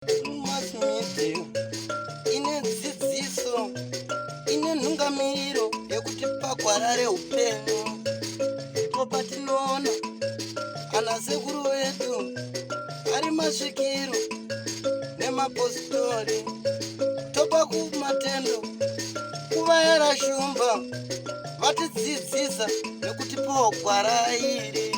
Mass Media ine dzidziso ine nhungamiriro yekuti pagwara reupenyu ndipo patinoona ana sekuru vedu ari masvikiro nemapositori topa kumatendo kuvayera shumba vatidzidzisa nekutipawo gwara iri.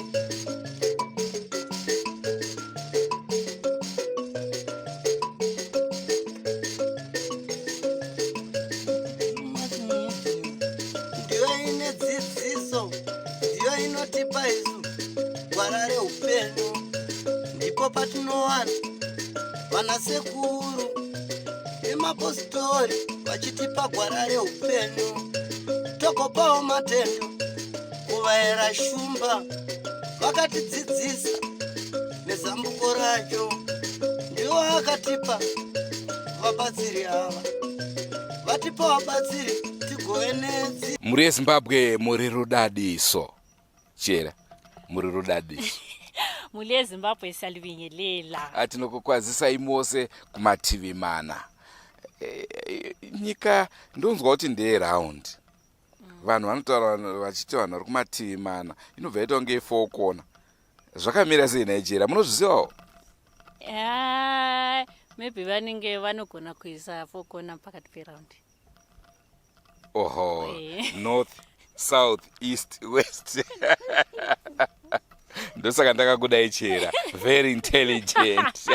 Ndiyo ine dzidziso, ndiyo inotipa isu gwara reupenyu. Ndipo patinowana vanasekuru nemapositori vachitipa gwara reupenyu, togopawo matendo kuvaera shumba vakatidzidzisa nezambuko racho. Ndiwo akatipa vabatsiri ava, vatipa vabatsiri tigove nedzi. Mhuri yeZimbabwe, muri rudadiso. Chera, muri rudadiso. Mhuri yeZimbabwe, salibingelela. Tinokukwazisai mose kumativi mana. Nyika ndonzwa kuti ndeye round. Vanhu vanotaura vachiti vanhu vari kumativi mana, inobva yaita kunge four corner. Zvakamira sei Nigeria? Munozvizivawo? Maybe vanenge vanogona kuisa four corner pakati peround. Oho, north, south, east, west. Ndosaka ndakakudai Chera, very intelligent.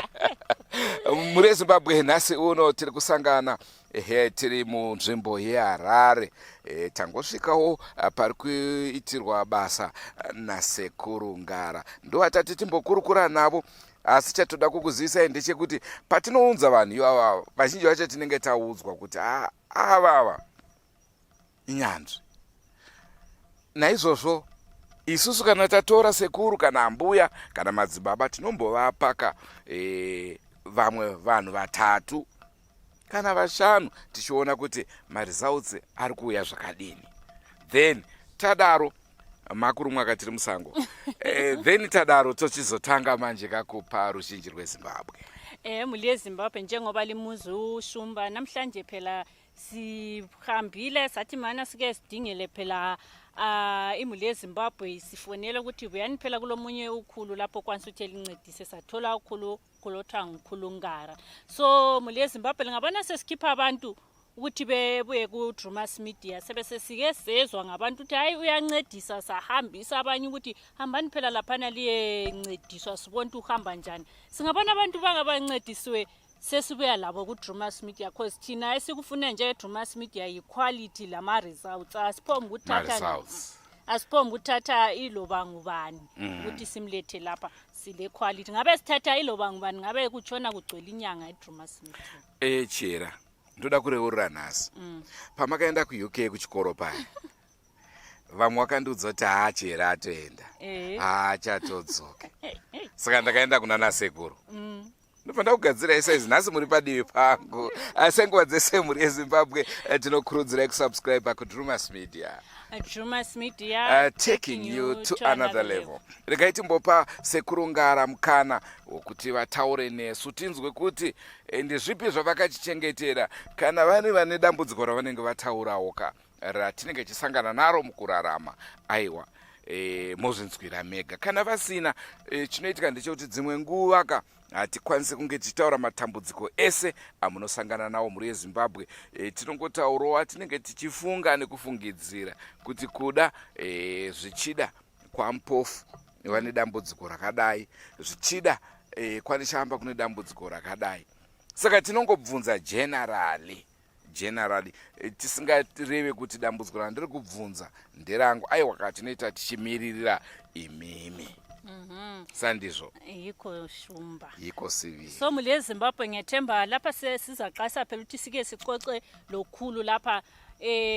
Muri Zimbabwe, nhasi uno tiri kusangana ehe tiri munzvimbo yeHarare. Tangosvikawo pari kuitirwa basa naSekuru Ngara, ndovatati timbokurukura navo. Asi chatoda kukuzivisai ndechekuti patinounza vanhu ivava, vazhinji vacho tinenge taudzwa kuti avava inyanzvi. Naizvozvo isusu kana tatora sekuru kana ambuya kana madzibaba, tinombovapaka vamwe vanhu vatatu kana vashanu, tichiona kuti maresults ari kuuya zvakadini. Then tadaro, makurumwa tiri musango, then tadaro tochizotanga manje kakupa ruzhinji rweZimbabwe. Mhuri yeZimbabwe, njengoba limuzi uShumba, namhlanje phela sihambile sathi mana sike sidingele phela imuli yeZimbabwe. Sifonele ukuthi buyani phela kulomunye ukhulu lapho kwanisa ukuthi elincedise. Sathola ukhulu kulothiwa nguKhulu Ngara. So muli yeZimbabwe, lingabona sesikhipha abantu ukuthi bebuye ku-Drumas Media, sebe sesike sezwa ngabantu ukuthi hayi, uyancedisa. Sahambisa abanye ukuthi hambani phela laphana liyencediswa, sibone ukuthi uhamba njani. Singabona abantu bangabancedisiwe, sesibuya labo ku-Drumas Media, cause thina esikufuna nje-Drumas Media yi-quality lama-results. Asiphombi ukuthatha, Ma-results. asiphombi ukuthatha iloba ngubani ukuthi simlethe lapha. Sile quality. Ngabe sithatha iloba ngubani, ngabe kutshona kugcwele inyanga e-Drumas Media. Chera, ndoda kureurura nhasi. Pamakaenda kuUK kuchikoro paya, vamwe vakandiudza kuti haa, Chera atoenda, haachatodzoke. Saka ndakaenda kuna nasekuru, ndobva ndakugadzirai saizi. Nhasi muri padivi pangu. Asi nguva dzese, mhuri yeZimbabwe, tinokurudzirai kusubscribe kuDrumas Media. Drumas Media, taking you to another level. Regai timbopa Sekuru Ngara mukana wokuti vataure nesu, tinzwe kuti ndezvipi zvavakachichengetera kana vari vane dambudziko ravanenge vataurawo ka ratinenge tichisangana naro mukurarama. Aiwa, mozvinzwira mega. Kana vasina, chinoitika ndechekuti dzimwe nguva ka hatikwanisi kunge tichitaura matambudziko ese amunosangana nawo, mhuri yeZimbabwe. Tinongotaurawo atinenge tichifunga nekufungidzira kuti kuda zvichida kwaMpofu vane dambudziko rakadai, zvichida kwaNeshamba kune dambudziko rakadai. Saka tinongobvunza generally, tisingareve kuti dambudziko randiri kubvunza nderangu. Aiwa ka, tinoita tichimiririra imimi. Sandizvo? Yikho, Shumba. Yikho sibili. So mhuri yeZimbabwe, ngethemba lapha sizaqasa phela ukuthi sike sixoxe lokhulu lapha.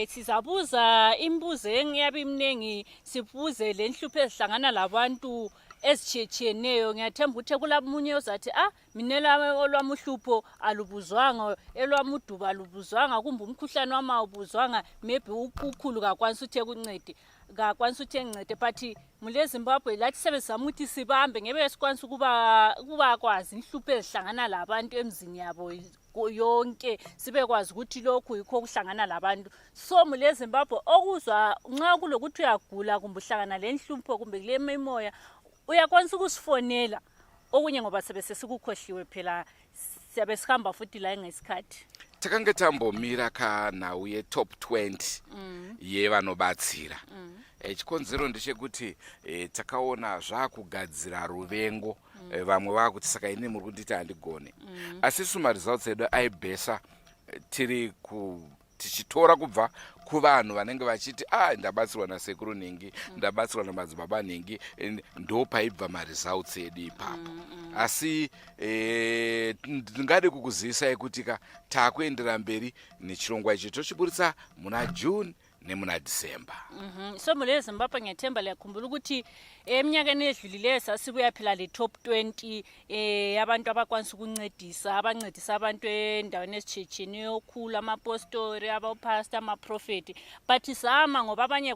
Sizabuza imibuzo engiyabe iminingi, sibuze le nhlupho ezihlangana labantu. Ezitshiyetshiyeneyo. Ngiyathemba ukuthi kulamunye ozathi, ah, mina olwami uhlupho alubuzwanga, elwami udubo alubuzwanga, kumbe umkhuhlane wami awubuzwanga, maybe ukhulu kakwanisa ukuthi ekuncede, kakwanisa ukuthi engincede. But mule Zimbabwe lathi sebezama ukuthi sibambe, ngebe sikwanisa ukuba kwazi inhlupho ezihlangana labantu emzini yabo yonke, sibekwazi ukuthi lokhu yikho okuhlangana labantu. So mule Zimbabwe, okuzwa nxa kulokuthi uyagula kumbe uhlangana lenhlupho kumbe kule mimoya, uyakwanisa ukusifonela. Okunye ngoba sebe sesikukhohliwe phela, siyabe sihamba futhi la ngesikhathi. Takanga tambomira kanhau yetop 20 yevanobatsira. Chikonzero ndechekuti takaona zvakugadzira ruvengo. Vamwe vakuti, saka ini muri kunditi handigone. Asi isu maresults edu aibhesa tiri ku tichitora kubva kuvanhu vanenge vachiti, a ah, ndabatsirwa nasekuru nhingi, ndabatsirwa namadzibaba nhingi. Ndo paibva maresults edu ipapo. Asi ndingade kukuzivisai kuti ka taakuendera mberi nechirongwa ichi, tochiburitsa muna June nemuna December. So mule Zimbabwe, ngiyathemba liyakhumbula ukuthi eminyakeni edlulileyo sasibuya phela le top 20 abantu abakwanisa ukuncedisa, abancedisa abantu endaweni ezitshiyetshiyeneyo, okhulu, amapostori, abapastor, amaprofeti. But sama ngoba abanye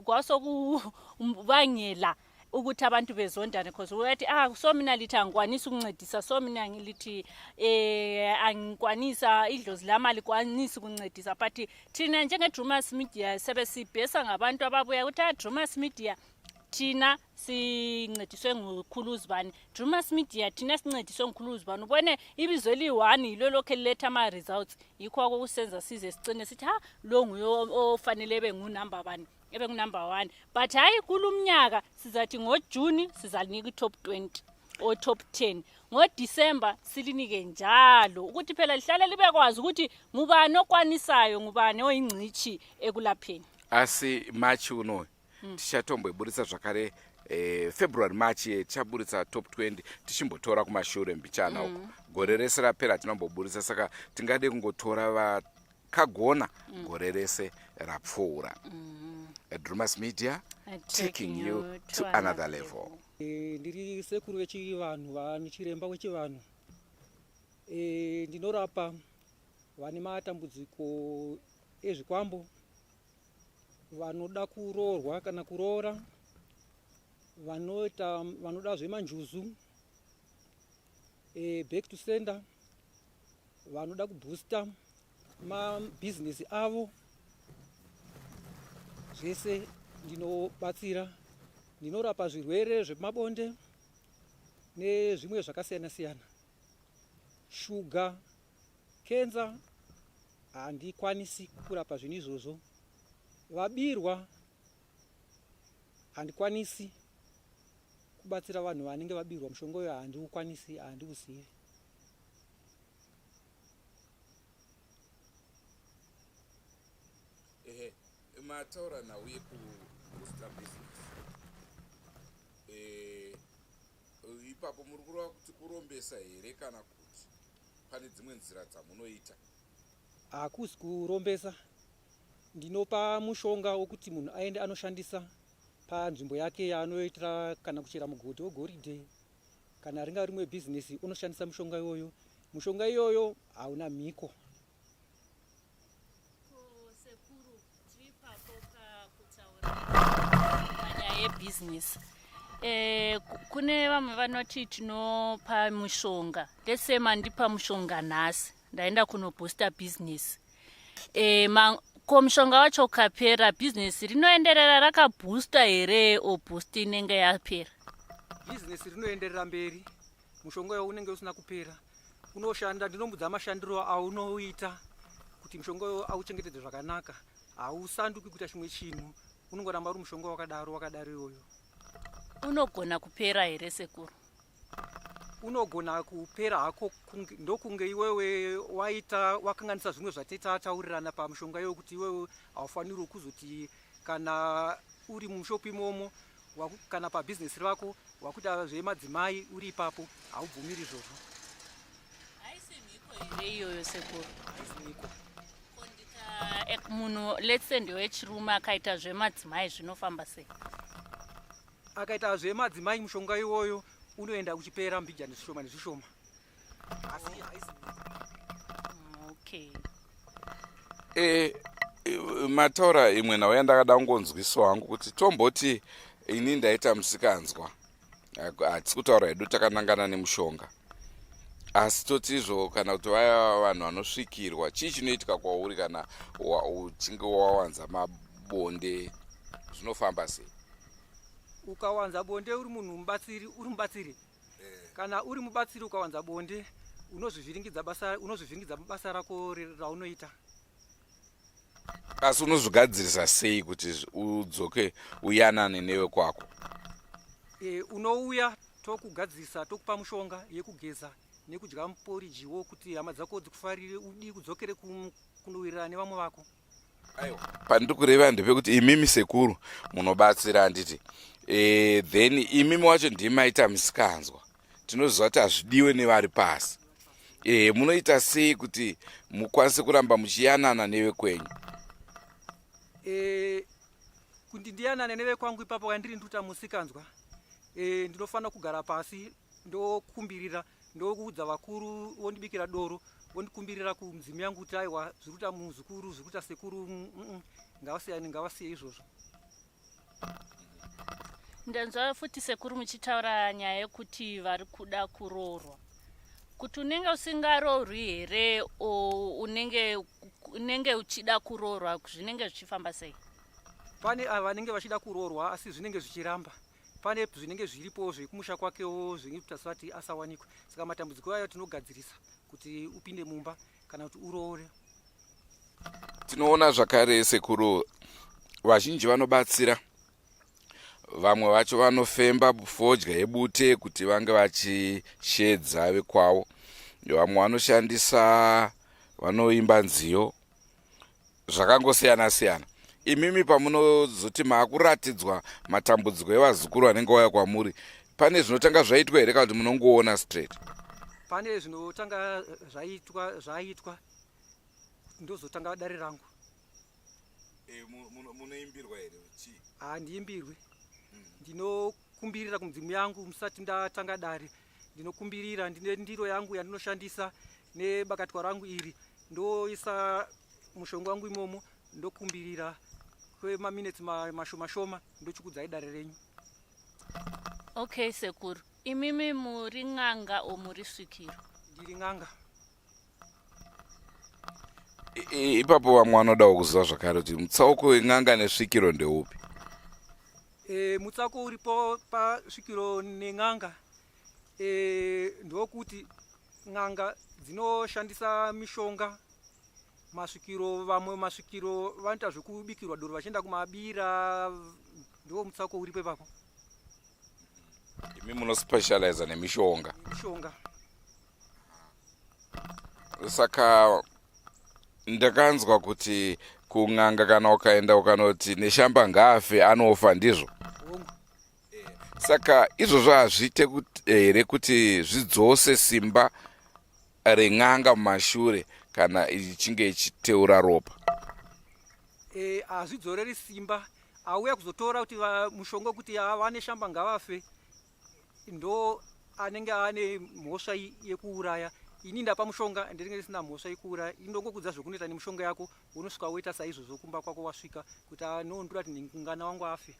kwasokubangela ukuthi abantu bezondane, cause uyathi, ah, so mina lithi angikwanisi ukuncedisa, so mina ngilithi angikwanisa, idlozi lami alikwanisi ukuncedisa. But thina njenge-Drumas Media sebe sibhesa ngabantu ababuya ukuthi, ah, Drumas Media, thina sincediswe ngukhulu uzibani, Drumas Media, thina sincediswe ngukhulu uzibani. Ubone ibizo eliyi-one yilo lokhu eliletha ama-results. Yikho akokusenza size sicine sithi, ha, lo nguye ofanele ebe ngunumber bani, ebe ngunumber one. But hayi, kulumnyaka sizathi ngoJuni sizalinika i-top 20 or top 10, ngoDisemba silinike njalo, ukuthi phela lihlale libekwazi ukuthi ngubani okwanisayo, ngubani oyingcitshi ekulapheni. Asi March unoyu tichatomboiburitsa zvakare. February, March tichaburitsa top 20, tichimbotora kumashure mbichana uko. Gore rese rapera tinomboburitsa, saka tingade kungotora vakagona gore rese rapfuura. Drumas Media, taking you to another level. Ndiri sekuru vechivanhu, vane chiremba wechivanhu. Ndinorapa vane matambudziko ezvikwambo, vanoda kuroorwa kana kuroora, vanoita vanoda zvemanjuzu, back to sender, vanoda kuboosta mabhizinesi avo. Zvese ndinobatsira. Ndinorapa zvirwere zvemabonde nezvimwe zvakasiyana siyana, shuga, kenza handikwanisi kurapa zvinhu izvozvo. Vabirwa, handikwanisi kubatsira vanhu vanenge vabirwa. Mushonga uyo handiukwanisi, handiuzivi. Ehe, mataura nhau yekubooster business. Ipapo muri kureva kuti kurombesa here, kana kuti pane dzimwe nzira dzamunoita? Hakusi kurombesa. Ndinopa mushonga wokuti munhu aende anoshandisa panzvimbo yake yaanoitira, kana kuchera mugodhi wegoridhe, kana ringa rimwe bhizinesi, unoshandisa mushonga iwoyo. Mushonga iyoyo hauna mhiko. Sekuru, tiri ipapo pakutaura panyaya yebhizinesi. Kune vamwe vanoti tinopa mushonga, let's say mandipa mushonga nhasi, ndaenda kunoboosta bhizinesi. Ko mushonga wacho ukapera, bhizinesi rinoenderera rakaboosta here, o boost inenge yapera? Bhizinesi rinoenderera mberi. Mushonga uyo unenge usina kupera, unoshanda. Ndinombudza mashandiro aunoita kuti mushonga uyo auchengetedze zvakanaka. Hausanduki kuita chimwe chinhu, unongoramba uri mushonga wakadaro wakadaro iwoyo. Unogona kupera here, sekuru? Unogona kupera hako, ndokunge iwewe waita wakanganisa zvimwe zvatitaurirana pamushonga iyoyo, kuti iwewe haufaniri kuzoti kana uri mushopu imomo kana pabhizinesi rako wakuita zvemadzimai uri ipapo. Haubvumiri izvozvo. Haisi mhiko here iyoyo, sekuru? Haisi mhiko. Ko munhu, let's say ndewechirume, akaita zvemadzimai, zvinofamba sei? Akaita zvemadzimai mushonga iwoyo unoenda uchipera mbijani zvishoma nezvishoma, asi haisi. Okay. Mataura imwe nhau yandakada kungonzwisawo hangu kuti tomboti ini ndaita musikanzwa, hatisi kutaura hedu takanangana nemushonga, asi toti izvo kana kuti vaya vanhu vanosvikirwa, chii chinoitika kwauri kana uchinge wawanza mabonde? Zvinofamba sei? Ukawanza bonde uri munhu mubatsiri, uri mubatsiri, kana uri mubatsiri ukawanza bonde unozvivhiringidza basa, unozvivhiringidza basa rako raunoita. Asi unozvigadzirisa sei kuti udzoke uyanane newe kwako? Unouya tokugadzirisa, tokupa mushonga yekugeza nekudya muporijiwo kuti hama dzako dzikufarire, udi kudzokere kunowirirana nevamwe vako. Aiwa, pandiri kureva ndepekuti imimi sekuru munobatsira, handiti? Then imimi wacho ndimaita misikanzwa, tinoziva kuti hazvidiwe nevari pasi. Munoita sei kuti mukwanise kuramba muchiyanana nevekwenyu? Kuti ndiyanane nevekwangu ipapo kandiri nduta musikanzwa, ndinofanira kugara pasi, ndokumbirira, ndokuudza vakuru, vondibikira doro, vondikumbirira kumudzimu yangu kuti aiwa, zviri kuita muzukuru, zviri kuita sekuru, ngavasiyane, ngavasiye izvozvo. Ndanzwa futi sekuru muchitaura nyaya yekuti vari kuda kuroorwa, kuti unenge usingaroorwi here o unenge uchida kuroorwa, zvinenge zvichifamba sei? Pane ava vanenge vachida kuroorwa asi zvinenge zvichiramba, pane zvinenge zviripo zvekumusha kwakewo zvinenge kuti asawanikwe, saka matambudziko ayo tinogadzirisa kuti upinde mumba kana kuti uroore. Tinoona zvakare sekuru vazhinji vanobatsira, vamwe vacho vanofemba fodya yebute kuti vange vachishedza vekwavo, vamwe vanoshandisa, vanoimba nziyo, zvakangosiyana siyana. Imimi pamunozoti maakuratidzwa matambudziko evazukuru vanenge vauya kwamuri, pane zvinotanga zvaitwa here kana kuti munongoona straight? Pane zvinotanga zvaitwa, ndozotanga dare rangu. Munoimbirwa here, chii? Handiimbirwi, ndinokumbirira kumudzimu yangu musati ndatanga dare. Ndinokumbirira, ndine ndiro yangu yandinoshandisa nebakatwa rangu iri, ndoisa mushonga wangu imomo, ndokumbirira kwemaminetsi mashoma shoma, ndochikudzai dare renyu. Okay sekuru, imimi muri n'anga o muri svikiro? Ndiri n'anga. Ipapo vamwe vanodawo kuziva zvakare kuti mutsauko wen'anga nesvikiro ndeupi? Mutsauko uripo pasvikiro nen'anga ndokuti n'anga dzinoshandisa mishonga, masvikiro, vamwe masvikiro vanoita zvekubikirwa doro vachienda kumabira. Ndo mutsauko uripo ipapo. Imi munospecializa nemishonga? Mishonga. Saka ndakanzwa kuti kun'anga kana ukaenda ukanoti neshamba ngaafe, anofa, ndizvo? Hongu. Saka izvozvo hazviite here kuti zvidzose simba ren'anga mumashure kana ichinge ichiteura ropa? Hazvidzoreri simba. Auya kuzotora kuti mushonga wekuti vane shamba ngavafe ndo anenge ane mhosva yekuuraya. Ini ndapa mushonga, ndinenge ndisina mhosva yekuuraya. Ini ndongokudza zvekunoita nemishonga yako, unosvika woita saizvozvo kumba kwako, wasvika kuti anondoda kuti ngana wangu afe.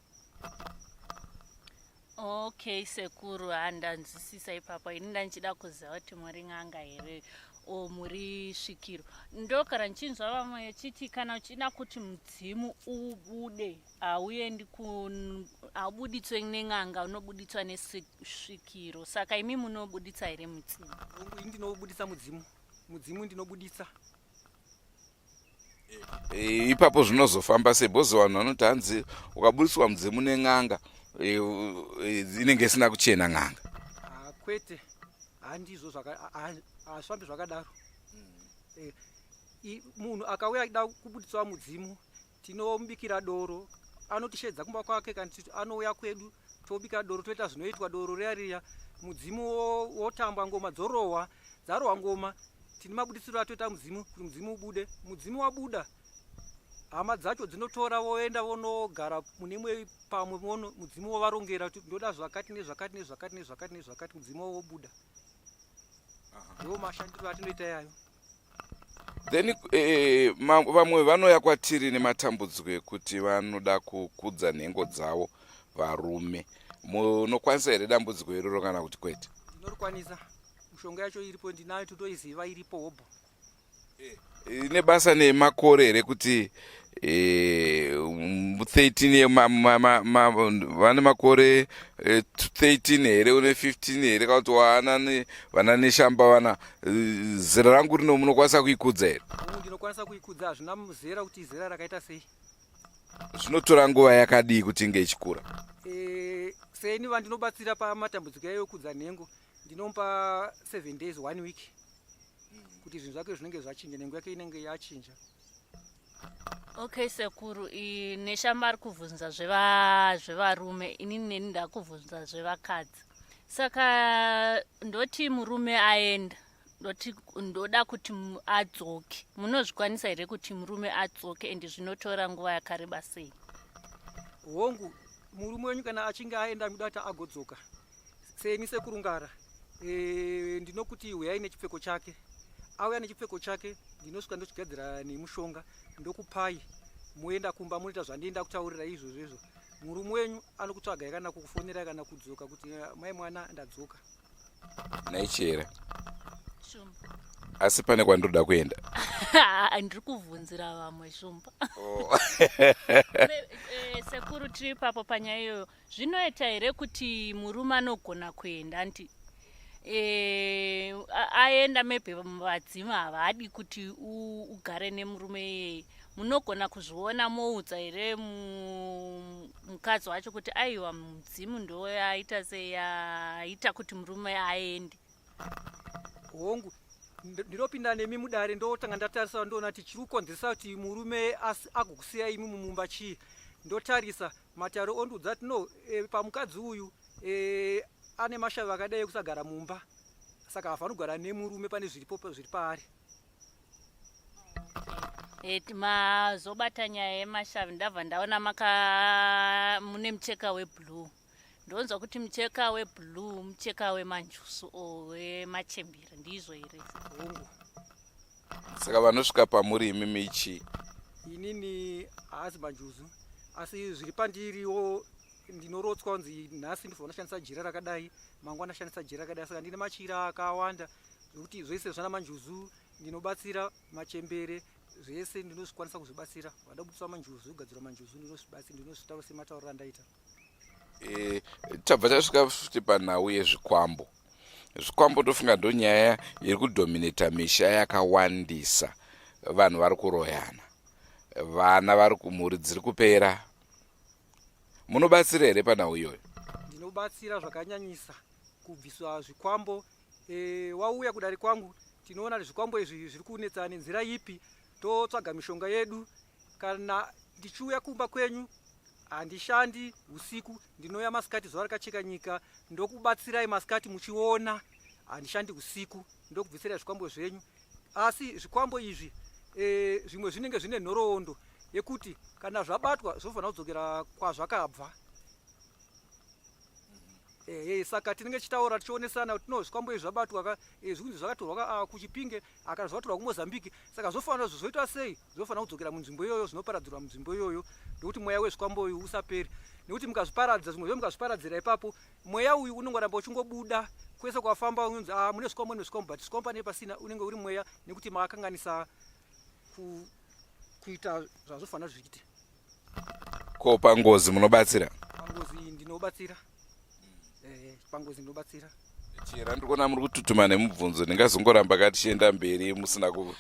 Okay sekuru, handanzwisisa ipapo. Ini ndandichida kuziva kuti muri n'anga here o muri svikiro. Ndogara ndichinzwa vamwe vachiti kana uchida kuti mudzimu ubude, hauendi, haubuditswe nen'anga, unobuditswa nesvikiro. Saka imi munobuditsa here mudzimu? Hongu, ini ndinobuditsa mudzimu, mudzimu ndinobuditsa. Ipapo zvinozofamba sei? Because vanhu vanoti hanzi ukabudiswa mudzimu nen'anga, inenge isina kuchena n'anga. Ah, kwete, handizvo, hazvifambi zvakadaro. Munhu akauya achida kubuditswa mudzimu, tinomubikira doro, anotishedza kumba kwake kana anouya kwedu, tobika doro, toita zvinoitwa doro riya riya, mudzimu wotambwa, ngoma dzorohwa, dzarohwa ngoma, tine mabuditsiro atoita mudzimu kuti mudzimu ubude. Mudzimu wabuda. Hama dzacho dzinotora voenda vonogara mune imwe pamwe vono mudzimu wovarongera kuti ndoda zvakati nezvakati nezvakati nezvakati nezvakati, mudzimu wobuda. Ndiwo mashandiro atinoita yayo. Then vamwe vanouya kwatiri nematambudziko ekuti vanoda kukudza nhengo dzavo varume. Munokwanisa here dambudziko iroro kana kuti kwete? Ndinorikwanisa. Mishonga yacho iripo, ndinayo, totoiziva, iripo hobho. Ine basa nemakore here kuti 13 vane makore 13 here, une 15 here, kana kuti waana vana neshamba vana zera rangu rino, munokwanisa kuikudza here? Ndinokwanisa kuikudza, hazvina zera kuti zera rakaita sei. Zvinotora nguva yakadii kuti inge ichikura? Seni vandinobatsira pamatambudziko yayo yokudza nhengo, ndinomupa 7 days, 1 week, kuti zvinhu zvake zvinenge zvachinja, nhengo yake inenge yachinja. Okay sekuru, Neshamba ari kubvunza zvevarume, inini neni ndakubvunza zvevakadzi. Saka ndoti murume aenda, ndoti ndoda kuti adzoke, munozvikwanisa here kuti murume adzoke, and zvinotora nguva yakareba sei? Hongu, murume wenyu kana achinge aenda, muda kuti agodzoka, seni sekurungara ndinokuti huyai nechipfeko chake. Auya nechipfeko chake, ndinosvika ndochigadzira nemushonga, ndokupai, moenda kumba, munoita zvandienda kutaurira izvozvo izvo. Murume wenyu anokutsvagai kana kukufonerai kana kudzoka kuti, "Mai mwana, ndadzoka." Naichera. Shumba. Asi pane kwandinoda kuenda. Ndiri kuvhunzira vamwe, Shumba. Oh. Sekuru, tiri ipapo panyaya iyoyo, zvinoita here kuti murume anogona kuenda, anti aenda, maybe vadzimu havadi kuti ugare nemurume iyeye, munogona kuzviona moudza here mukadzi wacho kuti aiwa, mudzimu ndo yaita seyaita kuti murume aende? Hongu, ndinopinda nemi mudare, ndotanga ndatarisa, ndoona kuti chiri kukonzeresa kuti murume agokusiyai imi mumumba chii. Ndotarisa mataro, ondiudza kuti no, pamukadzi uyu ane mashavi akadai ekusagara mumba, saka haafaniri kugara nemurume, pane zviripo zviri paari. Mazobata nyaya yemashavi, ndabva ndaona maka mune mucheka weblue. Ndonzwa kuti mucheka weblue mucheka wemanjusu o wemachembere, ndizvo here? Hongu. Saka vanosvika pamuri imimi ichii? Inini haasi manjuzu, asi zviri pandiriwo ndinorotswa kunzi nhasi ndifanira kushandisa jira rakadai, mangwana shandisa jira rakadai. Saka ndine machira akawanda zvekuti zvese zvana manjuzu ndinobatsira machembere, zvese ndinozvikwanisa kuzvibatsira. Vada kubudisa manjuzu, kugadzirwa manjuzu, ndinozvibatsira, ndinozvitaura sematauriro andaita. Tabva tasvika futi panhau yezvikwambo. Zvikwambo tofunga ndo nyaya iri kudhomineta misha yakawandisa. Vanhu vari kuroyana, vana vari kumhuri dziri kupera. Munobatsira here panhau iyoyo? Ndinobatsira zvakanyanyisa kubviswa zvikwambo. Wauya kudare kwangu, tinoona kuti zvikwambo izvi zviri kunetsa nenzira ipi, totsvaga mishonga yedu. Kana ndichiuya kumba kwenyu, handishandi usiku, ndinouya masikati, zuva rakacheka nyika, ndokubatsirai masikati muchiona. Handishandi usiku, ndokubvisirai zvikwambo zvenyu. Asi zvikwambo izvi zvimwe zvinenge zvine nhoroondo yekuti kana zvabatwa zvofanira kudzokera kwazvakabva. Saka tinenge tichitaura, tichionesana kuti no, zvikwambo izvi zvabatwa ka, zvinzi zvakatorwa ka kuChipinge, kana zvakatorwa kuMozambique, saka zvofanira zvoitwa sei? Zvofanira kudzokera munzvimbo iyoyo, zvinoparadzirwa munzvimbo iyoyo, nekuti mweya wezvikwambo uyu usaperi. Nekuti mukazviparadza, zvimwe zve mukazviparadzira ipapo, mweya uyu unongoramba uchingobuda kwese kwafamba, unonzi, "Ah, mune zvikwambo, mune zvikwambo," but zvikwambo pane pasina, unenge uri mweya, nekuti makakanganisa kuita zvazvofanira zviite. Ko pangozi munobatsira? Pangozi ndinobatsira, pangozi ndinobatsira. Chera, ndiri kuona muri kututuma nemubvunzo, ndingazongoramba katichienda mberi musina ku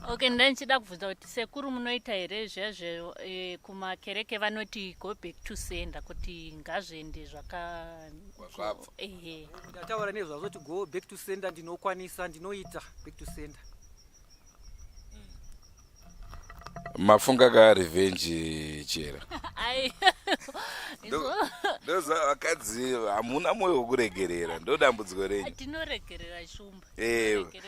Okay, ndandichida kubvunza kuti sekuru, munoita here zvezve kumakereke vanoti go back to sender, kuti ngazviende zvaka Kwazvabva. Ehe. Ndataura nezvazvo kuti go back to sender ndinokwanisa, ndinoita back to sender. Mafunga ka revenge, Chera? Ai. Ndoziva vakadzi hamuna mwoyo wekuregerera, ndo dambudziko renyu. Tinoregerera Shumba.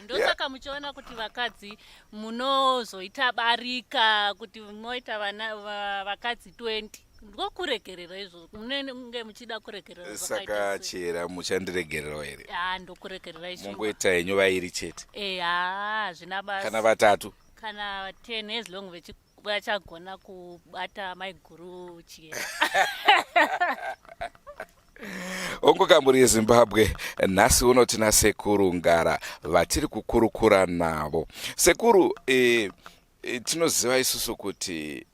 Ndosaka muchiona kuti vakadzi munozoita barika, kuti moita vana vakadzi 20, ndokuregerera izvozvo, munenge muchida kuregerera. Saka chera muchandiregererawo here? Ha, ndokuregerera izvo. Mungoita henyu vairi chete. Ha, hazvina basa. Kana vatatu. Kana 10, as long vachagona kubata maiguru Chiyera. Ongo kamburi yeZimbabwe, nhasi uno tina Sekuru Ngara vatiri kukurukura navo. Sekuru, tinoziva isusu kuti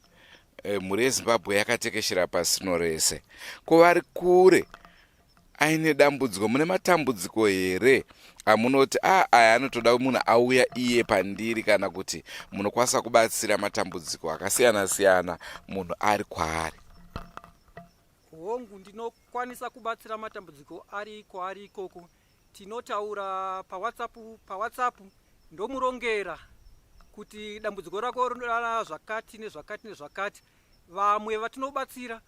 mhuri yeZimbabwe yakatekeshera pasino rese. Kuvari kure aine dambudziko, mune matambudziko here amunoti a aya anotoda munhu auya iye pandiri, kana kuti munokwanisa kubatsira matambudziko akasiyana siyana munhu ari kwaari? Hongu, ndinokwanisa kubatsira matambudziko ari kwaari ikoko. Tinotaura paWhatsApp, ndomurongera kuti dambudziko rako rinoda zvakati nezvakati nezvakati. Vamwe vatinobatsira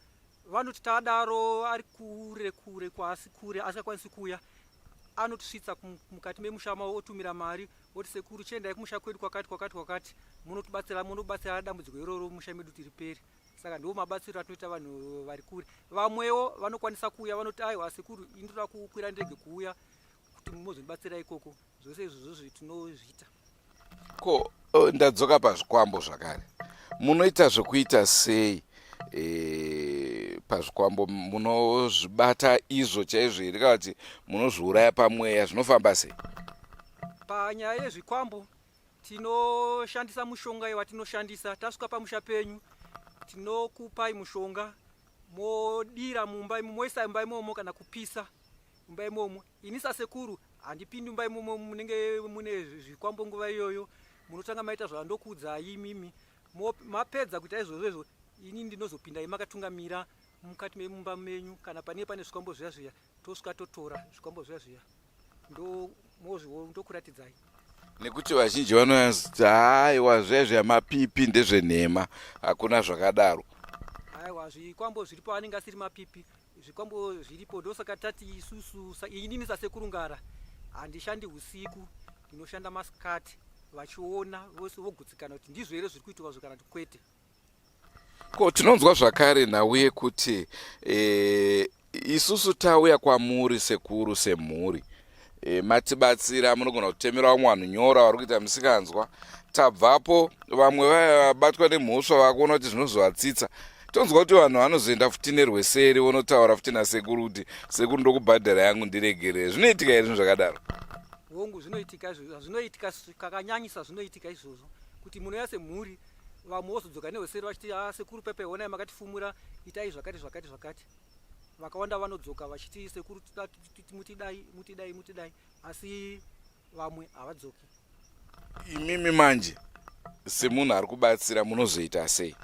vanoti tadaro ari kure kure kwaasi kure asingakwanisi kuuya, anotisvitsa mukati memusha mavo, otumira mari, oti, "Sekuru, chiendai kumusha kwedu kwakati kwakati kwakati, munotibatsira, munobatsira dambudziko iroro musha medu tiriperi." Saka ndiwo mabatsiro atinoita vanhu vari kure. Vamwewo vanokwanisa kuuya, vanoti, "Aiwa sekuru, inotoda kukwira ndege kuuya kuti muzondibatsira ikoko." Zvose izvozvo tinozviita. Ko ndadzoka pazvikwambo zvakare. Munoita zvekuita sei pazvikwambo? Munozvibata izvo chaizvo here, kana kuti munozviuraya pamweya? Zvinofamba sei? Panyaya yezvikwambo, tinoshandisa mushonga yewatinoshandisa. Tasvika pamusha penyu, tinokupai mushonga, modira mumba imo, moisa mumba imomo kana kupisa mumba imomo. Ini sasekuru handipindi mumba imomo munenge mune zvikwambo nguva iyoyo. Munotanga maita zvandokuudzai imimi. Mapedza kuita izvozvo izvo, ini ndinozopinda makatungamira mukati memumba menyu. Kana pane zvikwambo zviya zviya, tosvika totora zvikwambo zviya zviya, ndokuratidzai. Nekuti vazhinji vanoyanzoti, "Haiwa, zviya zviya mapipi, ndezvenhema, hakuna zvakadaro." Aiwa, zvikwambo zviripo, anenge asiri mapipi, zvikwambo zviripo. Ndosaka tati isusu, inini sasekuru Ngara handishandi usiku, ndinoshanda masikati, vachiona vose vogutsikana kuti ndizvo here zviri kuitwa zvo kana kuti kwete. Ko tinonzwa zvakare nhau yekuti isusu tauya kwamuri sekuru semhuri, matibatsira, munogona kutemera vamwe vanhu nyora vari kuita misikanzwa. Tabvapo, vamwe vaya vabatwa nemhosva vakuona kuti zvinozovatsitsa. Tonzwa kuti vanhu vanozoenda futi nerweseri vonotaura futi nasekuru kuti, "Sekuru, ndokubhadhara yangu, ndiregerere." Zvinoitika here zvinhu zvakadaro? Hongu, zvinoitika izvozvo, zvinoitika kakanyanyisa. Zvinoitika izvozvo kuti munouya semhuri, vamwe vozodzoka nehweseri vachiti, "A ah, sekuru pepe, honai makatifumura, itai zvakati zvakati zvakati." Vakawanda vanodzoka vachiti, "Sekuru, mutidai, mutidai, mutidai," asi vamwe havadzoki. Imimi manje semunhu ari kubatsira munozoita sei?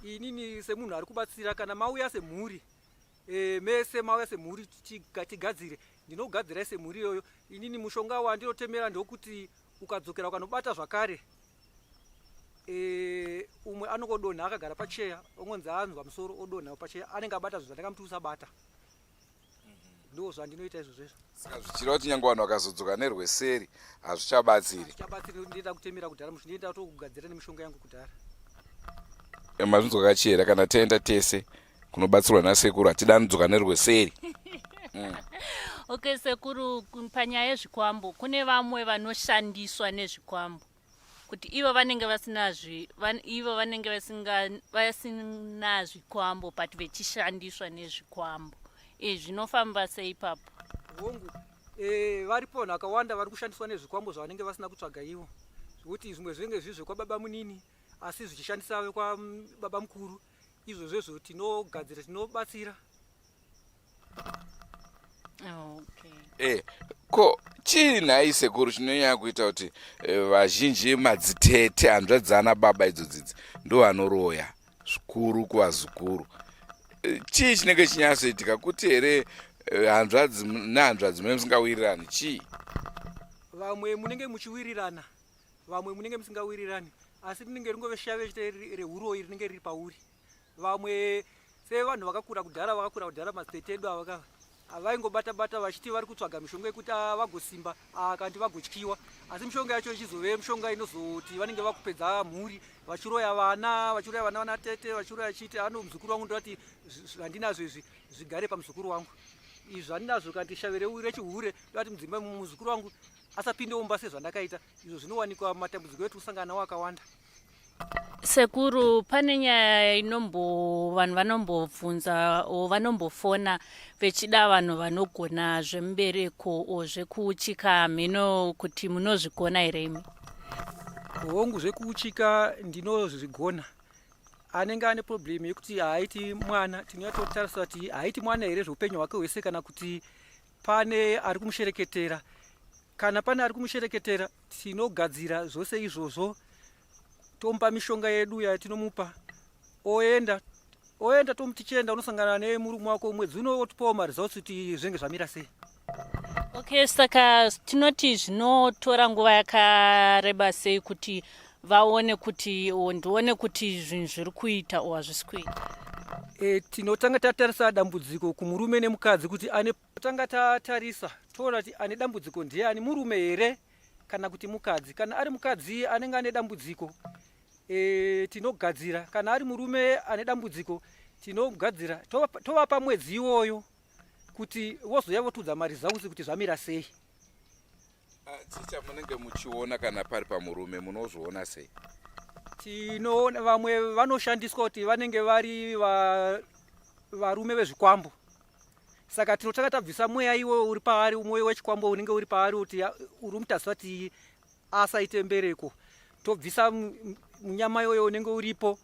Inini semunhu ari kubatsira, kana mauya semhuri, mese mauya semhuri, tigadzire, ndinogadzirai semhuri iyoyo. Inini mushonga wandinotemera ndokuti ukadzokera ukanobata zvakare, umwe anongodonha akagara pacheya, ongonzi anzwa musoro, odonha pacheya, anenge abata zvinhu zvandakamuti usabata. Ndo zvandinoita izvozvo izvo. Saka zvichireva kuti nyange vanhu vakazodzoka nerweseri hazvichabatsiri? Zvichabatsiri, ndinoenda kutemera kudhara, ndinoenda kutogadzira nemishonga yangu kudhara. Mazvinzwa kachera, kana taenda tese kunobatsirwa nasekuru, hatida anodzoka nerweseri. Okay sekuru, panyaya yezvikwambo, kune vamwe vanoshandiswa nezvikwambo kuti ivo vanenge vasina ivo vanenge vasina zvikwambo, but vechishandiswa nezvikwambo. Izvi zvinofamba sei ipapo? Hongu, varipo vanhu vakawanda vari kushandiswa nezvikwambo zvavanenge vasina kutsvaga ivo, zvekuti zvimwe zvinenge zviri zvekwababa munini asi zvichishandisa vekwababa mukuru. Izvozvo izvo tinogadzira, tinobatsira. Okay. Ko chii nhai sekuru chinonyanya kuita kuti vazhinji madzitete, hanzvadzi ana baba idzo dzidzi, ndo vanoroya zvikuru kuvazukuru? Chii chinenge chinyatsoitika kuti here hanzvadzi nehanzvadzi mune musingawirirani? Chii? Vamwe munenge muchiwirirana, vamwe munenge musingawirirani, asi rinenge ringove shave chete reuroyi rinenge riri pauri. Vamwe Sevanhu vakakura kudhara, vakakura kudhara madzitete edu ava vaingobata bata vachiti vari kutsvaga mishonga yekuti vagosimba kanti vagotyiwa, asi mishonga yacho ichizove mishonga inozoti vanenge vakupedza mhuri, vachiroya vana, vachiroya vana vana tete, vachiroya chiti ano muzukuru wangu ndoti zvandinazvo izvi zvigare pamuzukuru wangu, izvi zvandinazvo kanti shave rechihure ndoti mudzimai muzukuru wangu asapinde mumba sezvandakaita. Izvo zvinowanikwa matambudziko etu kusangana nawo akawanda. Sekuru, pane nyaya inombo vanhu vanombobvunza o vanombofona vechida vanhu vanogona zvemubereko o zvekuuchika, mhino kuti munozvigona here imi? Hongu, zvekuuchika ndinozvigona. Anenge ane problem yekuti haaiti mwana, tinonyatsotarisa kuti haaiti mwana here zveupenyu hwake hwese kana kuti pane ari kumushereketera. Kana pane ari kumushereketera, tinogadzira zvose izvozvo, tomupa mishonga yedu yatinomupa, oenda oenda tomuti chienda unosangana nemurume wako mwedzi uno, otipawo maresults kuti zvinenge zvamira sei. Okay, saka tinoti zvinotora nguva yakareba sei kuti vaone kuti o ndione kuti zvinhu zviri kuita o hazvisi kuita? Tinotanga tatarisa dambudziko kumurume nemukadzi kuti ane tanga tatarisa toona kuti ane dambudziko ndiani, murume here kana kuti mukadzi. Kana ari mukadzi anenge ane dambudziko tinogadzira, kana ari murume ane dambudziko tinogadzira, tovapa mwedzi iwoyo kuti vozouya votiudza maresults kuti zvamira sei. Chii chamunenge muchiona kana pari pamurume, munozviona sei? Tinoona vamwe vanoshandiswa kuti vanenge vari varume vezvikwambo, saka tinotanga tabvisa mweya iwo uri paari, mweya wechikwambo unenge uri paari kuti uri mutarisa kuti asaite mbereko, tobvisa munyama iyoyo unenge uripo,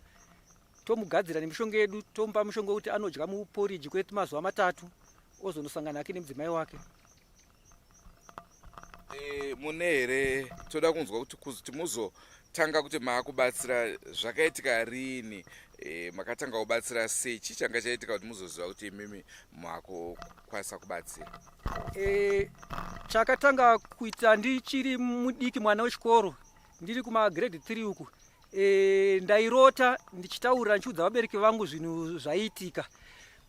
tomugadzira nemishonga yedu, tomupa mushonga wekuti anodya muporiji kwemazuva 3, ozonosangana hake nemudzimai wake. Mune here, toda kunzwa kuti kuzoti muzotanga kuti maakubatsira zvakaitika riini? Makatanga kubatsira sei? Chii changa chaitika kuti muzoziva kuti imimi maakukwanisa kubatsira? Chakatanga kuita ndichiri mudiki, mwana wechikoro, ndiri kumagrade 3 uku, ndairota ndichitaura, ndichiudza vabereki vangu zvinhu zvaiitika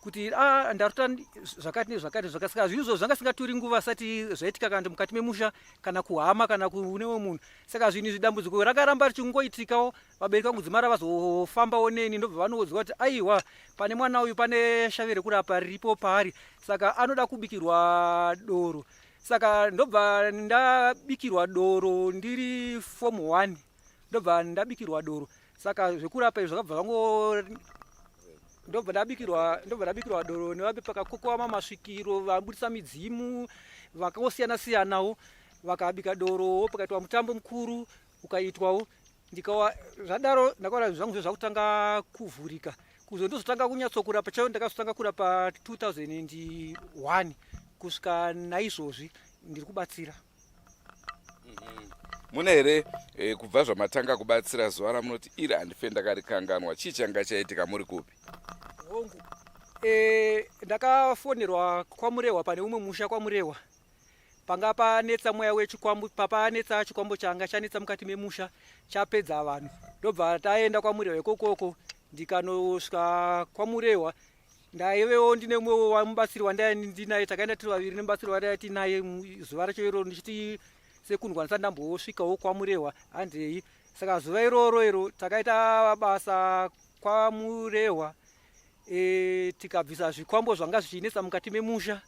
kuti a ndarota zvakati nezvakati zvakati. Saka zvinhu izvo zvanga singatori nguva sati zvaitika kana mukati memusha kana kuhama kana kune umwe munhu. Saka zvinhu izvi dambudziko rakaramba richingoitikawo. Vabereki vangu dzimara vazofambawo neni, ndobva vanoudzwa kuti aiwa, pane mwana uyu pane shave rekurapa riripo paari, saka anoda kubikirwa doro. Saka ndobva ndabikirwa doro ndiri form 1, ndobva ndabikirwa doro. Saka zvekurapa izvi zvakabva zvango, ndobva ndabikirwa doro nevabe pakakokowa masvikiro, vabudisa midzimu vakangosiyana siyanawo, vakabika doro, pakaitwa mutambo mukuru ukaitwawo. Ndikawa zvadaro, ndakaona zvinhu zvangu zvakutanga kuvhurika. Kuzo ndozotanga kunyatsokurapa chaivo, ndakazotanga kurapa 2001, kusvika naizvozvi ndiri kubatsira. Mune here kubva zvamatanga kubatsira zuva ramunoti iri handife ndakarikanganwa? Chii changa chaitika, muri kupi? Hongu, ndakafonerwa kwaMurehwa, pane umwe musha kwaMurehwa panga panetsa mweya wechikwambo, papanetsa chikwambo changa chanetsa mukati memusha chapedza vanhu. Ndobva taenda kwaMurehwa ikokoko, ndikanosvika kwaMurehwa, ndaivewo ndine umwe wamubatsiri wandaiva ndinaye, takaenda tiri vaviri nemubatsiri wandaiva tinaye zuva racho iroro, ndichiti sekundwa ndisati ndambosvikawo kwaMurehwa, handei. Saka zuva iroro iro takaita basa kwaMurehwa, tikabvisa zvikwambo zvanga zvichinetsa mukati memusha.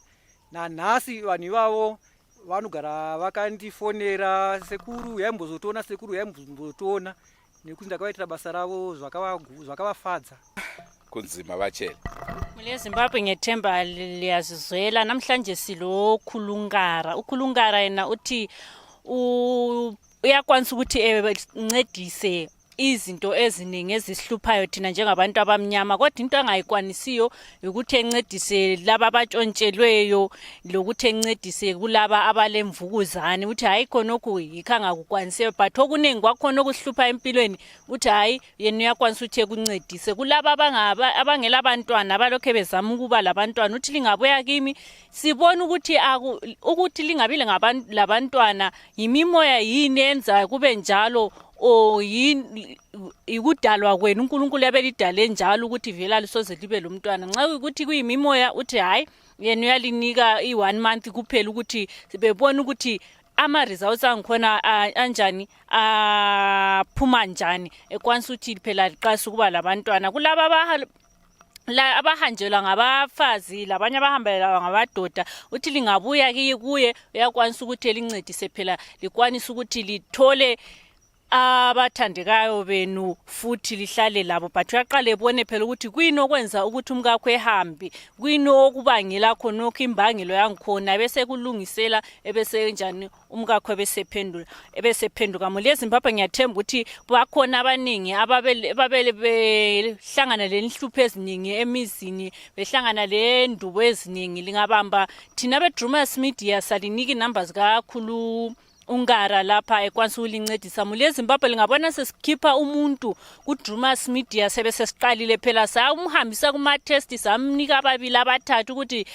Nanhasi vanhu ivavo vanogara vakandifonera, "Sekuru, yaimbozotoona, sekuru, yaimbozotoona," nekuti ndakavaitira basa ravo zvakavafadza. Kunzima vachele. Mule Zimbabwe, ngethemba liyazizwela namhlanje silokhulungara. Ukhulungara yena uthi uyakwanisa ukuthi encedise izinto eziningi ezisihluphayo thina njengabantu abamnyama, kodwa into angayikwanisiyo ukuthi encedise laba abatshontshelweyo lokuthi encedise kulaba abalemvukuzane. Uthi hayi, khonokhu yikho angakukwanisiyo, but okuningi kwakhona okusihlupha empilweni uthi hayi, yena uyakwanisa ukuthi ekuncedise. Kulaba abangela bantwana, abalokhe bezama ukuba labantwana, uthi lingabuya kimi sibone ukuthi ukuthi lingabi labantwana yimimoya yini enza kube njalo. Or yikudalwa kwenu uNkulunkulu yabelidale njalo ukuthi vele alisoze libe lomntwana? Nxa kuyikuthi kuyimimoya, uthi hhayi, yena uyalinika i-one month kuphela ukuthi bebone ukuthi ama-results angikhona anjani, aphuma njani, ekwanisa ukuthi phela liqalisa ukuba labantwana. Kulaba la abahanjelwa ngabafazi labanye abahambelwa ngabadoda, uthi lingabuya kuye uyakwanisa ukuthi elincedise phela, likwanise ukuthi lithole abathandekayo benu futhi lihlale labo. But uyaqala ebone phela ukuthi kuyini okwenza ukuthi umkakho ehambe, kuyini okubangela khonokho, imbangelo yangikhona, bese kulungisela, ebese njani umkakho ebesephendula, ebesephenduka. Muli eZimbabwe, ngiyathemba ukuthi bakhona abaningi ababele behlangana lenhlupho eziningi emizini, behlangana lendubo eziningi. Lingabamba thina beDrumas Media, salinika inamba zikakhulu uNgara lapha ekwanisa ukulincedisa. Muli eZimbabwe, lingabona sesikhipha umuntu kuDrumas Media, sebe sesiqalile phela samhambisa kuma-test, samnika ababili abathathu ukuthi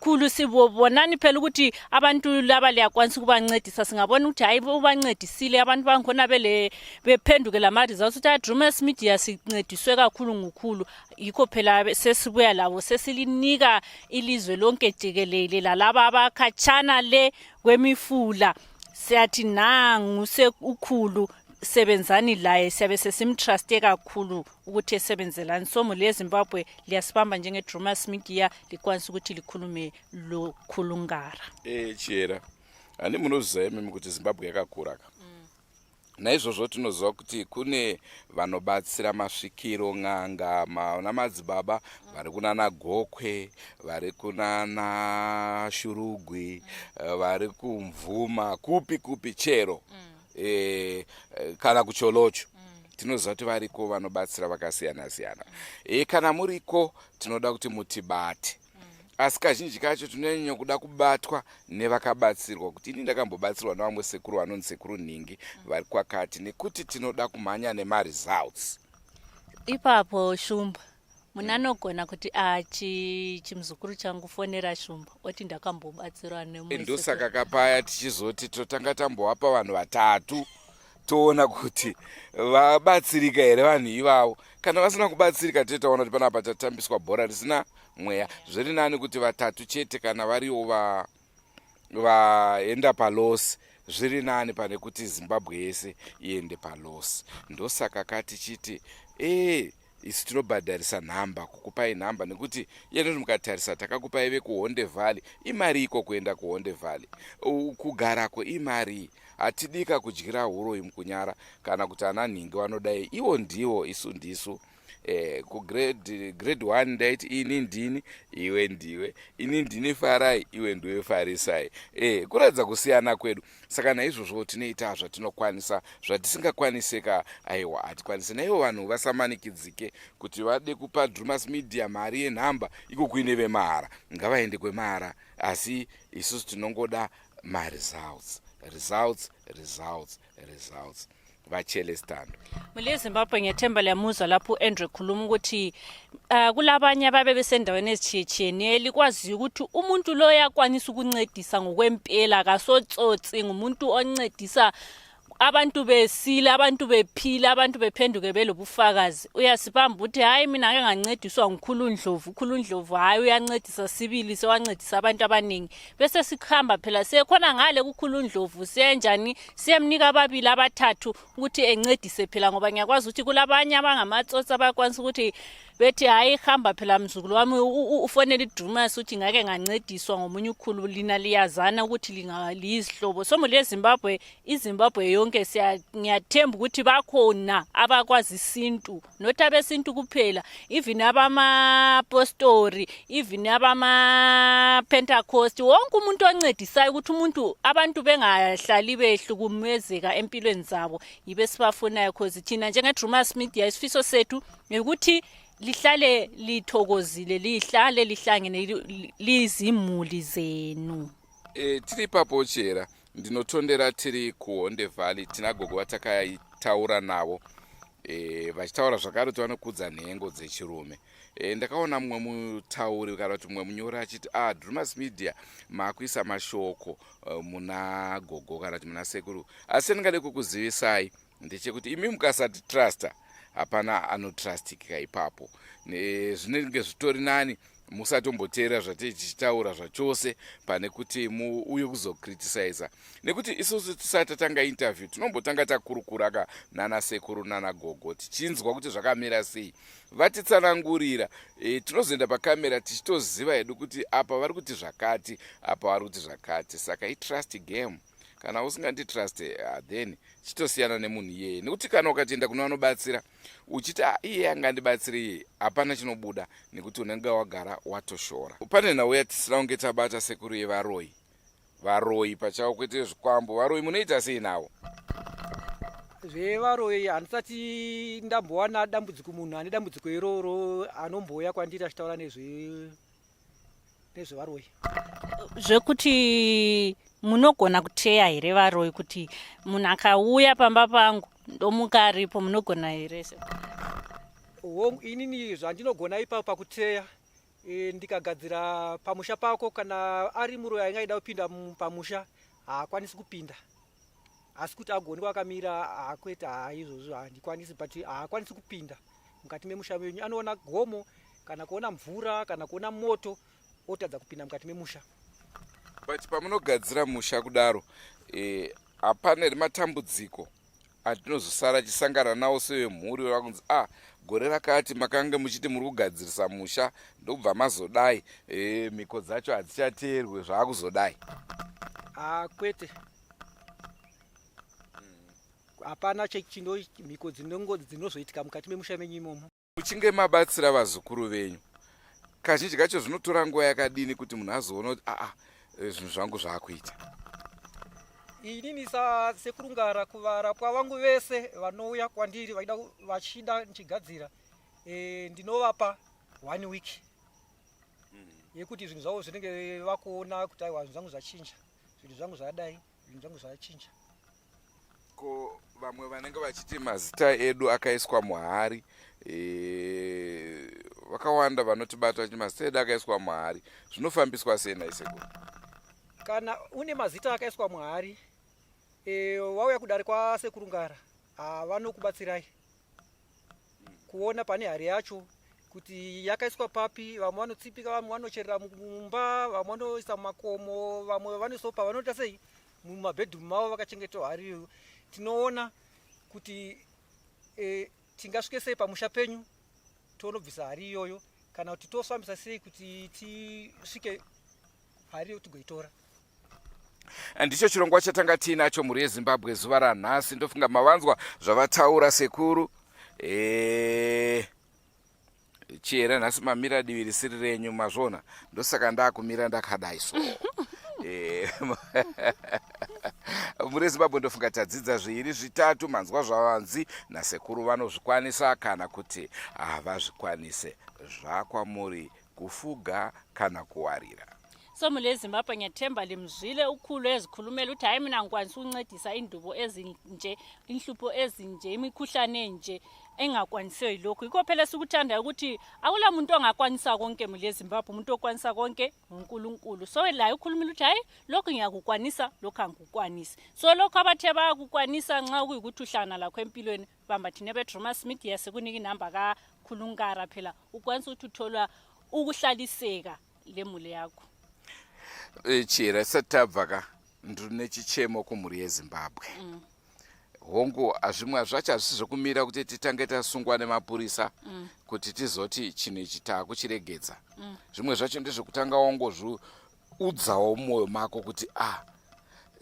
khulu sibonani phela ukuthi abantu laba liyakwanisa ukubancedisa. Singabona ukuthi hayi, ubancedisile, abantu bangikhona bele bephenduke lama-results ukuthi aDrumas Media sincediswe kakhulu ngukhulu. Yikho phela sesibuya labo, sesilinika ilizwe lonke jikelele lalaba abakhatshana le kwemifula. Siyathi nangu ukhulu, sebenzani laye. Siyabe sesimtruste kakhulu ukuthi esebenzelani. So muli eZimbabwe, liyasibamba njenge-Drumas Media, likwanisa ukuthi likhulume lokhulungara. Chiyera, handi munoziva imimi kuti Zimbabwe yakakura ka? Naizvozvo tinoziva kuti kune vanobatsira, masvikiro, n'anga, namadzibaba vari kunana Gokwe, vari kunana Shurugwi, vari kuMvuma, kupi kupi chero kana kuCholocho. Tinoziva kuti variko vanobatsira vakasiyana siyana. Kana muriko, tinoda kuti mutibate, asi kazhinji kacho tinonyanya kuda kubatwa nevakabatsirwa, kuti ini ndakambobatsirwa nevamwe sekuru vanonzi Sekuru Nhingi vari kwakati, nekuti tinoda kumhanya nemaresults. Ipapo Shumba, munhu anogona kuti a chimuzukuru changu, fonera Shumba, oti ndakambobatsirwa nemumwe. Ndosaka kapaya tichizoti totanga tambovapa vanhu vatatu, toona kuti vabatsirika here vanhu ivavo. Kana vasina kubatsirika, toitaona kuti panapa tatambiswa bhora risina mweya. Zviri nani kuti vatatu chete, kana variwo vaenda paloss, zviri nani pane kuti Zimbabwe yese iende paloss. Ndosaka katichiti ee isu tinobhadharisa nhamba, kukupai nhamba, nekuti iye mukatarisa takakupai vekuHonde Valley, imari iko kuenda kuHonde Valley, kugarako imari. Hatidika kudyira uroyi mukunyara, kana kuti ana nhingi vanodai ivo ndivo, isu ndisu. Kugrade grade 1 ndaiti ini ndini, iwe ndiwe, ini ndini Farai, iwe ndiwe Farisai. Kuratidza kusiyana kwedu. Saka naizvozvo tinoita zvatinokwanisa, zvatisingakwanisika aiwa, hatikwanisi. Naivo vanhu vasamanikidzike kuti vade kupa Drumas Media mari yenhamba iko kuine vemahara, ngavaende kwemahara, asi isusu tinongoda maresults, results, results, results. Vachelestando. Mule Zimbabwe, ngethemba liyamuzwa lapho u-Andrew ekhuluma ukuthi kulabanye ababe besendaweni ezitshiyetshiyeneyo, likwaziyo ukuthi umuntu lo uyakwanisa ukuncedisa ngokwempela, kasotsotsi, ngumuntu oncedisa abantu besile, abantu bephila, abantu bephenduke belobufakazi. Uyasibamba ukuthi hayi, mina ake ngancediswa ngukhulu Ndlovu, ukhulu Ndlovu hayi, uyancedisa sibili, sewancedisa abantu abaningi. Bese sikuhamba phela sekhona ngale kukhulu Ndlovu, siyenjani, siyemnika ababili abathathu ukuthi encedise phela, ngoba ngiyakwazi ukuthi kulabanye abangamatsotsi abakwanisa ukuthi bethi hayi, hamba phela mzukulu wami, ufonele iDrumas ukuthi ngake ngancediswa ngomunye ukhulu, lina liyazana ukuthi liyizihlobo. So muli eZimbabwe, iZimbabwe yonke, ngiyathemba ukuthi bakhona abakwazi isintu, not abesintu kuphela, even abamapostori, even abama-Pentecost, wonke umuntu oncedisayo ukuthi umuntu, abantu bengahlali behlukumezeka empilweni zabo, yibe sibafunayo, cause thina njenge-Drumas Media isifiso sethu ukuthi lihlale lithokozile, lihlale lihlangene lizimuli zenu. Tiri ipapo Chera, ndinotondera tiri kuHonde Valley, tina gogo vatakaitaura navo, vachitaura zvakare kuti vanokudza nhengo dzechirume. Ndakaona mumwe mutauri kana kuti mumwe munyori achiti, ah, Drumas Media maakuisa mashoko muna gogo kana kuti muna sekuru, asi ndingade kukuzivisai. Ndechekuti imi mukasatitrusta hapana anotrustika ipapo. Zvinenge zvitori nani musatomboteerera zvatei tichitaura zvachose pane kuti muuye kuzokriticiza, nekuti isusu tisati tatanga interview tinombotanga takurukura ka nana sekuru nana gogo tichinzwa kuti zvakamira sei, vatitsanangurira. Tinozoenda pakamera tichitoziva hedu kuti apa vari kuti zvakati, apa vari kuti zvakati. Saka itrust game. Kana usinganditrust, then chitosiyana nemunhu iyeye, nekuti kana ukatoenda kune vanobatsira uchiti, ah, iye angandibatsire iye, hapana chinobuda nekuti unenge wagara watoshora. Pane nhau yatisina kunge tabata, sekuru, yevaroyi. Varoyi pachavo, kwete zvikwambo. Varoyi munoita sei navo? Zvevaroyi handisati ndambowana dambudziko, munhu ane dambudziko iroro anombouya kwandiri achitaura nezvevaroyi. Zvekuti munogona kuteya here varoyi, kuti munhu akauya pamba pangu ndomuka aripo, munogona here? Hongu, inini zvandinogona ipapo pakuteya, ndikagadzira pamusha pako, kana ari muroyi ainge aida kupinda pamusha haakwanisi kupinda, asi kuti agoonekwa akamira, haakwete, haizvozvo handikwanisi, but haakwanisi kupinda mukati memusha menyu. Anoona gomo kana kuona mvura kana kuona moto, otadza kupinda mukati memusha. But pamunogadzira musha kudaro, hapana here matambudziko atinozosara chisangana nawo sevemhuri, vakunzi, ah, gore rakati makange muchiti muri kugadzirisa musha, ndokubva mazodai, mhiko dzacho hadzichateerwe, zvaakuzodai? Kwete, hapana chino mhiko dzinozoitika mukati memusha menyu imomo. Muchinge mabatsira vazukuru venyu, kazhinji kacho zvinotora nguva yakadini kuti munhu azoona kuti, aa, zvinhu zvangu zvaakuita? Inini sasekuru Ngara, kuvarapwa vangu vese vanouya kwandiri vachida ndichigadzira, ndinovapa one week yekuti zvinhu zvavo zvinenge vakuona kuti, aiwa, zvinhu zvangu zvachinja, zvinhu zvangu zvadai, zvinhu zvangu zvachinja. Ko vamwe vanenge vachiti mazita edu akaiswa muhari, vakawanda vanotibata vachiti mazita edu akaiswa muhari, zvinofambiswa sei naisekuru? Kana une mazita akaiswa muhari, wauya kudare kwasekuru Ngara, vanokubatsirai kuona pane hari yacho kuti yakaiswa papi. Vamwe vanotsipika, vamwe vanocherera mumba, vamwe vanoisa mumakomo, vamwe vanoisawo pavanoita sei mumabhedhumu mavo vakachengetwa hari iyoyo. Tinoona kuti tingasvike sei pamusha penyu tonobvisa hari iyoyo, kana kuti tofambisa sei kuti tisvike hari iyo tigoitora. Ndicho chirongwa chatanga tiinacho, mhuri yeZimbabwe, zuva ranhasi. Ndofunga mavanzwa zvavataura sekuru. Chihera, nhasi mamira divi risiri renyu, mazvona? Ndosaka ndakumira ndakadai so. Mhuri yeZimbabwe, ndofunga tadzidza zviiri zvitatu. Manzwa zvavanzi nasekuru, vanozvikwanisa kana kuti havazvikwanise, zvakwamuri kufuga kana kuwarira. So mhuri yeZimbabwe, ngiyathemba limzwile ukhulu ezikhulumela ukuthi, hayi, mina ngikwanisa ukuncedisa indubo ezinje, inhlupho ezinje, imikhuhlane enje, engakwanisiyo yilokhu. Yikho phela sikuthandayo ukuthi akula muntu ongakwanisa konke, mhuri yeZimbabwe. Umuntu okwanisa konke nguNkulunkulu. So laye ukhulumile ukuthi, hayi, lokhu ngiyakukwanisa, lokhu angikukwanisi. So lokhu abathe bayakukwanisa, nxa kuyikuthi uhlangana lakho empilweni, bamba thina beDromas Media, sikunika inamba kakhulu Ngara, phela ukwanisa ukuthi uthola ukuhlaliseka lemuli yakho. Chihera, tisati tabva ka, ndine chichemo kumhuri yeZimbabwe. Hongu, zvimwe zvacho hazvisi zvekumira kuti titange tasungwa nemapurisa kuti tizoti chinhu ichi taakuchiregedza. Zvimwe zvacho ndezvekutanga wangozviudzawo mumwoyo mako kuti, ah,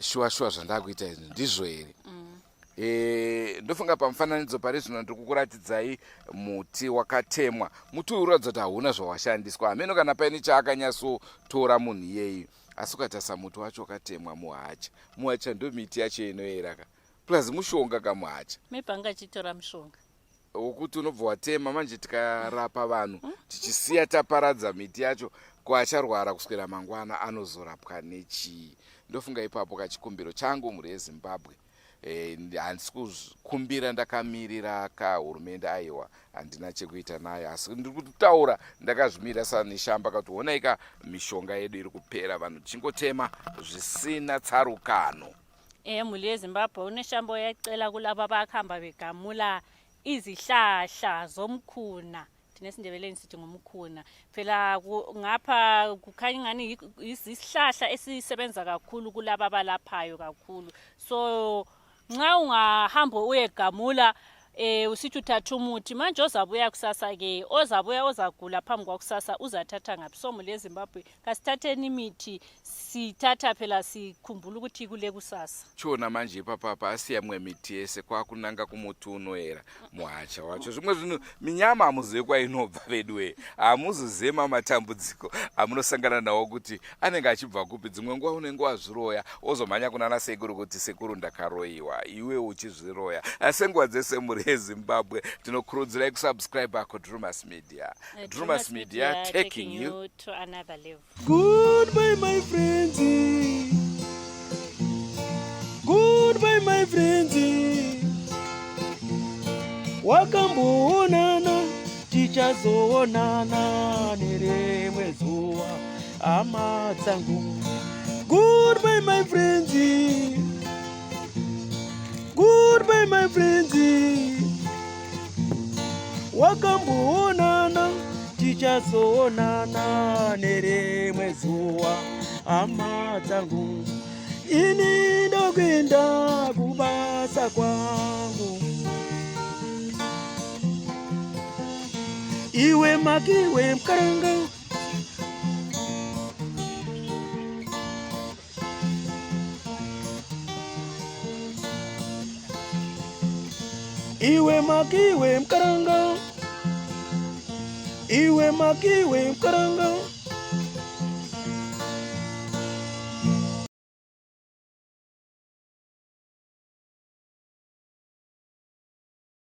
shuwa shuwa zvandakuita izvi ndizvo here? Ndofunga pamufananidzo pari zvino ndiri kukuratidzai muti wakatemwa. Muti uyu uratidza kuti hauna zvawashandiswa, hameno kana paine chaakanyatsotora munhu iyeyu, asi ukatarisa muti wacho wakatemwa muhacha. Muhacha ndo miti yacho inoyera ka, plus mushonga kamuhacha. Maybe anga achitora mushonga. Wokuti unobva watema. Manje tikarapa vanhu tichisiya taparadza miti yacho, ko acharwara kuswera mangwana anozorapwa nechii? Ndofunga ipapo kachikumbiro changu, mhuri yeZimbabwe, handisi kukumbira ndakamirira kahurumende, aiwa, handina chekuita nayo, asi ndiri kutaura ndakazvimira saneshamba kuti honaika mishonga yedu iri kupera, vanhu tichingotema zvisina tsarukano. Emuli yeZimbabwe uNeshambo uyacela kulabo abakuhamba begamula izihlahla zomkhuna thina esiNdebeleni sithi ngumkhuna phela ngapha kukhanya ingani isihlahla esisebenza kakhulu kulaba abalaphayo kakhulu. So nxa ungahamba uyegamula usithi uthatha umuthi manje ozabuya kusasa ke ozabuya ozagula phambi kwakusasa uzathatha ngaphi? So muli yeZimbabwe kasithatheni imithi, sithatha phela sikhumbula ukuthi kule kusasa. Chiona manje ipapapa asiya mimwe miti yese kwakunanga kumuti unoera muhacha wacho. Zvimwe zvinhu minyama hamuzive kwainobva veduwe, hamuzozema matambudziko amunosangana nawo kuti anenge achibva kupi. Dzimwe nguva unenge wazviroya wozomhanya kunana sekuru kuti sekuru ndakaroyiwa, iwe uchizviroya. Asi nguva dzese mhuri yeZimbabwe tinokurudzirai kusubscribe kuDrumas Media. Drumas Media taking you to another level. Goodbye my friends, goodbye my friends, wakamboonana tichazoonana nerimwe zuva hama dzangu. Goodbye my friends, goodbye my friends, wakamboonana tichazoonana nerimwe zuva hama dzangu. Ini ndokuenda kubasa kwangu, iwe makiwe mukaranga. Iwe makiwe mukaranga, iwe makiwe mukaranga.